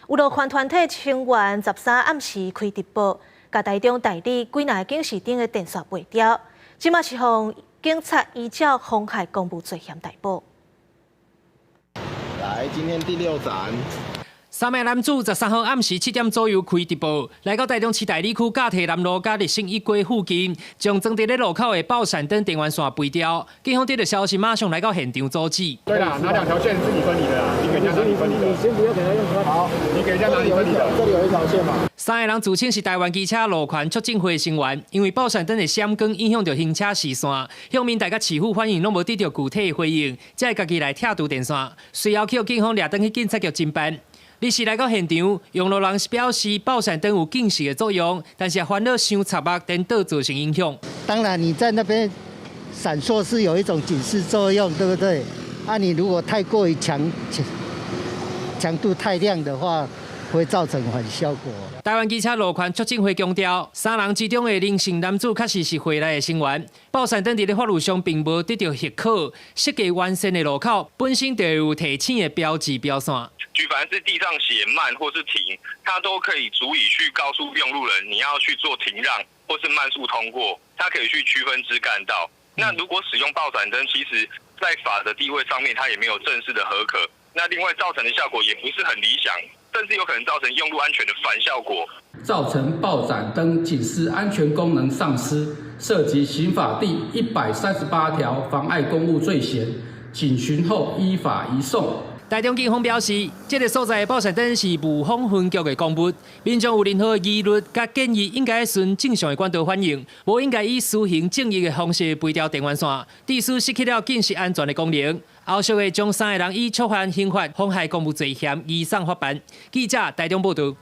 有路權團體成員13暗時開直播，共台中大里幾若个警示燈的電線拔掉，這馬是予警察依照妨害公務罪嫌逮捕。來，今天第六盞。三个男子13號暗時7點左右開直播，來到台中市大里區甲提南路佮日新一街附近，將裝佇咧路口的爆閃燈電源線拔掉。警方得到消息，馬上來到現場阻止。對啦，哪兩條線是你分離的啊？你給人家哪裡分離的？你先不要給他用。好，你給人家哪裡分離的？這裡有一條線嘛。三个人自稱是台灣機車路權促進會成員，因為爆閃燈的閃光影響著行車視線，鄉民大佮市府反映攏無得到具體的回應，才會家己來拆除電線。隨後去予警方掠轉去警察局偵辦。律師來到現場，用路人表示爆閃燈有警示的作用，但是煩惱傷插目，顛倒造成影響。當然你在那邊閃爍是有一種警示作用，對不對？啊，你如果太過於強度太亮的話，會造成反效果。台灣機車路權促進會強調，三人之中的林姓男子確實是會內的成員。爆閃燈佇咧法律上並無得到許可，設計完善的路口本身就有提醒的標誌標線。舉凡是地上寫慢或是停，它都可以足以去告訴用路人你要去做停讓或是慢速通過，它可以去區分支幹道。那如果使用爆閃燈，其實在法的地位上面，它也沒有正式的核可。那另外造成的效果也不是很理想，甚至有可能造成用路安全的反效果。造成爆閃燈警示安全功能喪失，涉及刑法第138條妨礙公務罪嫌，警詢後依法移送。台中警方表示，這个所在的爆閃燈是霧峰分局的公物，民眾有任何疑慮佮建議，應該循正常的管道反映，無應該以私刑正義的方式拔掉電源線，致使失去了警示安全的功能。後續會將三个人以觸犯刑法妨害公務罪嫌移送法辦。記者台中報道。